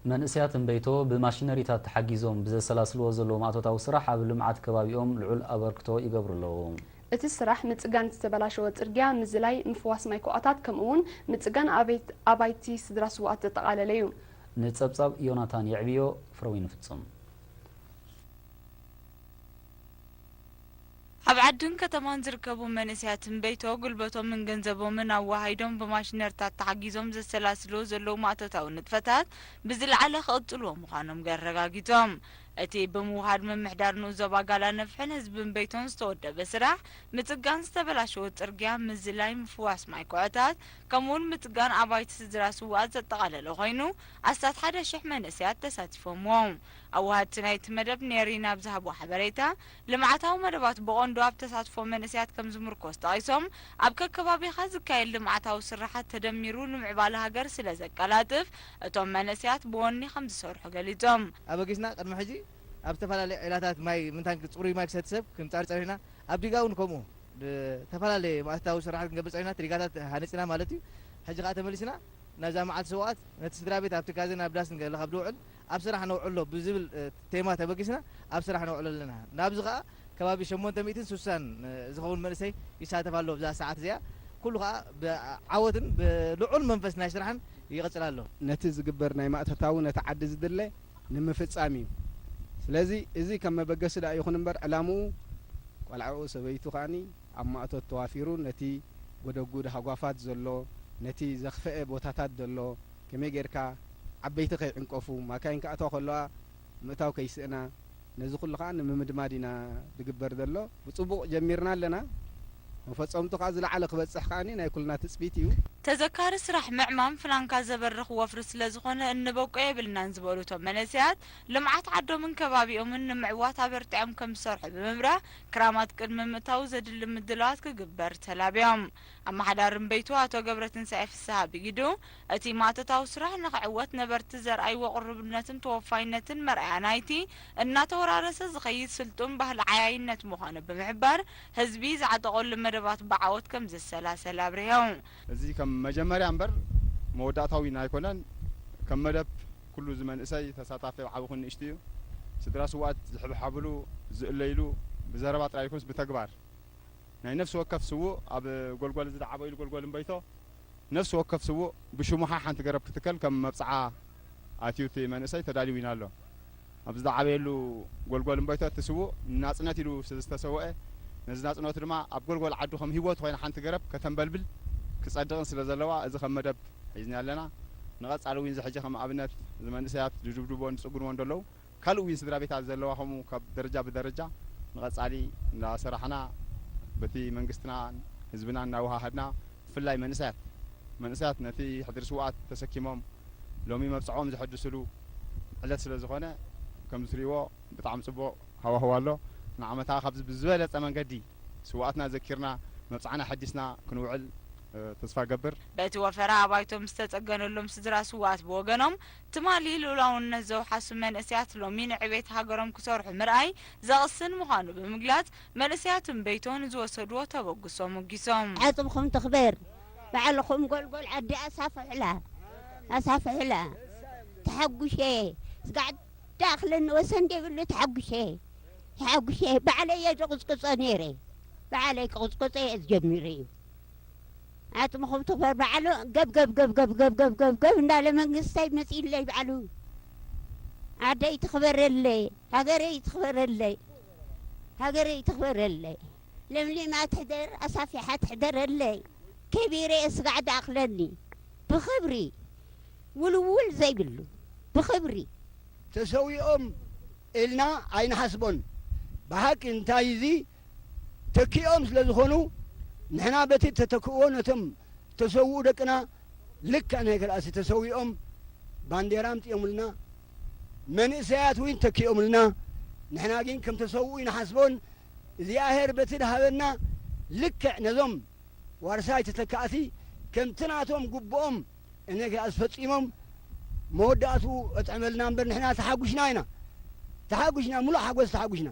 መንእሰያት እምበይቶ ብማሽነሪታት ተሓጊዞም ብዘሰላስልዎ ዘለዉ ማእቶታዊ ስራሕ ኣብ ልምዓት ከባቢኦም ልዑል ኣበርክቶ ይገብሩ ኣለዉ። እቲ ስራሕ ምጽጋን ዝተበላሸወ ጽርግያ፣ ምዝላይ ምፍዋስ ማይ ኩዖታት ከምኡ እውን ምጽጋን ኣቤት-፣ ኣባይቲ ስድራ ስዉኣት ዘጠቓለለ እዩ። ንጸብጻብ ዮናታን የዕብዮ፣ ፍረወይኒ ፍጹም። ኣብ ዓድን ከተማን ዝርከቡ መንእሰያት እምበይቶ ጉልበቶምን ገንዘቦምን ኣወሃሂዶም ብማሽነርታት ተሓጊዞም ዘሰላስልዎ ዘለዉ ማእቶታዊ ንጥፈታት ብዝለዓለ ክቕጽልዎ ምዃኖም ኣረጋጊጾም። እቲ ብምውሃድ ምምሕዳር ንኡስ ዞባ ጋላ ነፍሕን ህዝቢ እምበይቶን ዝተወደበ ስራሕ ምጽጋን ዝተበላሸወ ጽርግያ፣ ምዝላይ ምፍዋስ ማይ ኩዖታት ከምኡውን ምጽጋን ኣባይቲ ስድራ ስዉኣት ዘጠቓለለ ኮይኑ ኣስታት ሓደ ሽሕ መንእሰያት ተሳቲፎምዎ። ኣወሃድቲ ናይቲ መደብ ንኤሪና ኣብ ዝሃብዎ ሓበሬታ፣ ልምዓታዊ መደባት ብቐንዱ ኣብ ተሳትፎ መንእሰያት ከም ዝምርኮስ ጠቒሶም፣ ኣብ ከከባቢኻ ዝካየድ ልምዓታዊ ስራሓት ተደሚሩ ንምዕባለ ሃገር ስለ ዘቀላጥፍ፣ እቶም መንእሰያት ብወኒ ከም ዝሰርሑ ገሊጾም። ኣበጊስና ቅድሚ ሕጂ ኣብ ዝተፈላለየ ዒላታት ማይ፣ ምንታን ጽሩይ ማይ ክሰቲ ሰብ ክንጻር ጸኒሕና። ኣብ ዲጋ እውን ከምኡ ዝተፈላለየ ማእቶታዊ ስራሓት ክንገብር ጸኒሕና፣ እቲ ዲጋታት ሃኒጽና ማለት እዩ። ሕጂ ከኣ ተመሊስና ነዛ መዓልቲ ስውኣት ነቲ ስድራ ቤት ኣብ ትካዘ ናብ ዳስ ንገለ ካብ ዝውዕል ኣብ ስራሕ ነውዕሎ ብዝብል፣ እ፣ ቴማ ተበጊስና ኣብ ስራሕ ነውዕሎ ኣለና። ናብዚ ከኣ ከባቢ ሸሞንተ ሚእትን ስሳን፣ እ፣ ዝኸውን መንእሰይ ይሳተፍ ኣሎ። ብዛ ሰዓት እዚኣ ኩሉ ከኣ ብዓወትን ብልዑል መንፈስ ናይ ስራሕን ይቕጽል ኣሎ። ነቲ ዝግበር ናይ ማእቶታዊ ነቲ ዓዲ ዝድለ ንምፍጻም እዩ። ስለዚ እዚ ከም መበገሲ ደኣ ይኹን እምበር ዕላምኡ ቆልዓኡ ሰበይቱ ከኣኒ ኣብ ማእቶት ተዋፊሩ ነቲ ጎደጉድ ሃጓፋት ዘሎ፣ ነቲ ዘኽፈኤ ቦታታት ዘሎ፣ ከመይ ጌርካ ዓበይቲ ከይዕንቀፉ፣ ማካይን ክኣትዋ ከለዋ ምእታው ከይስእና፣ ነዚ ኩሉ ከኣ ንምምድማድ ኢና ዝግበር ዘሎ። ብጽቡቕ ጀሚርና ኣለና። መፈጸምቱ ከኣ ዝለዓለ ክበጽሕ ከኣኒ ናይ ኩልና ትጽቢት እዩ። ተዘካሪ ስራሕ ምዕማም ፍናንካ ዘበርኽ ወፍሪ ስለ ዝኾነ እንበቆ የብልናን ዝበሉ እቶም መንእሰያት፣ ልምዓት ዓዶምን ከባቢኦምን ንምዕዋት ኣበርቲዖም ከም ዝሰርሑ ብምብራህ፣ ክራማት ቅድሚ ምእታዉ ዘድሊ ምድላዋት ክግበር ተላብዮም። ኣመሓዳሪ እምበይቱ ኣቶ ገብረትንሳኤ ፍስሃ ብጊዱ፣ እቲ ማእቶታዊ ስራሕ ንኽዕወት ነበርቲ ዘርኣይዎ ቅሩብነትን ተወፋይነትን መርኣያ ናይቲ እናተወራረሰ ዝኸይድ ስልጡን ባህሊ ዓያይነት ምዃኑ ብምሕባር፣ ህዝቢ ዝዓጠቐሉ መደባት ብዓወት ከም ዘሰላሰል ኣብሪሆም። እዚ ከም መጀመርያ እምበር መወዳእታዊ ኣይኮነን። ከም መደብ ኩሉ እዚ መንእሰይ ተሳታፊ ዓቢ ይኹን ንእሽቱ እዩ። ስድራ ስውኣት ዝሕብሓብሉ፣ ዝእለይሉ፣ ብዘረባ ጥራይ ይኩንስ ብተግባር ናይ ነፍሲ ወከፍ ስዉእ ኣብ ጎልጎል፣ እዚ ዝዓበይሉ ጎልጎል እምበይቶ፣ ነፍሲ ወከፍ ስዉእ ብሽሙሓ ሓንቲ ገረብ ክትከል ከም መብጽዓ ኣትዩ እቲ መንእሰይ ተዳልዩ ኢና ኣሎ። ኣብ ዝዓበየሉ ጎልጎል እምበይቶ እቲ ስዉእ ንናጽነት ኢሉ ስለ ዝተሰውአ፣ ነዚ ናጽነቱ ድማ ኣብ ጎልጎል ዓዱ ከም ህይወቱ ኮይና ሓንቲ ገረብ ከተንበልብል ክጸድቕን ስለ ዘለዋ፣ እዚ ከም መደብ ሒዝና ኣለና። ንቐጻሊ እውን እዚ ሕጂ ከም ኣብነት እዚ መንእሰያት ዝድብድቦን ዝጽግንዎን ዘለዉ፣ ካልእ እውን ስድራ ቤታት ዘለዋ ከምኡ ካብ ደረጃ ብደረጃ ንቐጻሊ እንዳሰራሕና በቲ መንግስትና ህዝብና እናወሃሃድና፣ ብፍላይ መንእሰያት፣ መንእሰያት ነቲ ሕድሪ ስውኣት ተሰኪሞም ሎሚ መብጽዖም ዘሐድስሉ ዕለት ስለ ዝኾነ፣ ከም ዝትሪእዎ ብጣዕሚ ጽቡቕ ሃዋህው ኣሎ። ንዓመታ ካብዚ ብዝበለጸ መንገዲ ስውኣትና ዘኪርና መብጽዓና ሐዲስና ክንውዕል፣ እ፣ ተስፋ ገብር። በቲ ወፈራ ኣባይቶም ዝተጸገነሎም ስድራ ስውኣት ብወገኖም፣ ትማሊ ልኡላውነት ዘውሓሱ መንእሰያት ሎሚ ንዕቤት ሃገሮም ክሰርሑ ምርኣይ ዘቕስን ምዃኑ ብምግላጽ፣ መንእሰያት እምበይቶ ንዝወሰድዎ ተበግሶ ኣሞጊሶም። ዓጽምኹም ትኽበር፣ ባዕልኹም ጎልጎል ዓዲ ኣሳፍሑላ፣ ኣሳፍሑላ። ተሓጉሸ፣ ስጋዕ ዳእኽለኒ ወሰን ዘይብሉ ተሓጉሸ፣ ተሓጉሸ። ባዕለይ እየ ዝቕጽቅጾ ነይረ፣ ባዕለይ ክቕጽቅጾ እየ ዝጀሚረ እዩ። ዓጽምኹም ትኽበር ባዕሉ ገብ ገብ ገብ ገብ ገብ ገብ ገብ ገብ እንዳለ መንግስተይ መጺእለይ ባዕሉ። ዓደይ ትኽበረለይ፣ ሃገረይ ትኽበረለይ፣ ሃገረይ ትኽበረለይ። ለምሊማ ትሕደር፣ ኣሳፊሓ ትሕደረለይ። ከቢረ እየ ስጋዕ ደኣኽለኒ ብኽብሪ ውልውል ዘይብሉ ብኽብሪ። ተሰዊኦም ኢልና ኣይንሓስቦን። ብሓቂ እንታይ እዚ ተኪኦም ስለ ዝኾኑ፣ ንሕና በቲ ተተክእዎ ነቶም ተሰውኡ ደቅና ልክዕ ናይ ከልኣሲ ተሰዊኦም ባንዴራ ኣምጺኦምልና፣ መንእሰያት እውን ተኪኦምልና። ንሕና ግን ከም ተሰውኡ ኣይንሓስቦን። እግዚኣብሔር በቲ ድሃበና ልክዕ ነዞም ዋርሳይ ተተካእቲ ከምቲ ናቶም ግቡኦም እነ ከኣ ፈጺሞም መወዳእትኡ ኣጥዕመልና እምበር ንሕና ተሓጒሽና ኢና። ተሓጒሽና፣ ሙሉእ ሓጎስ ተሓጒሽና።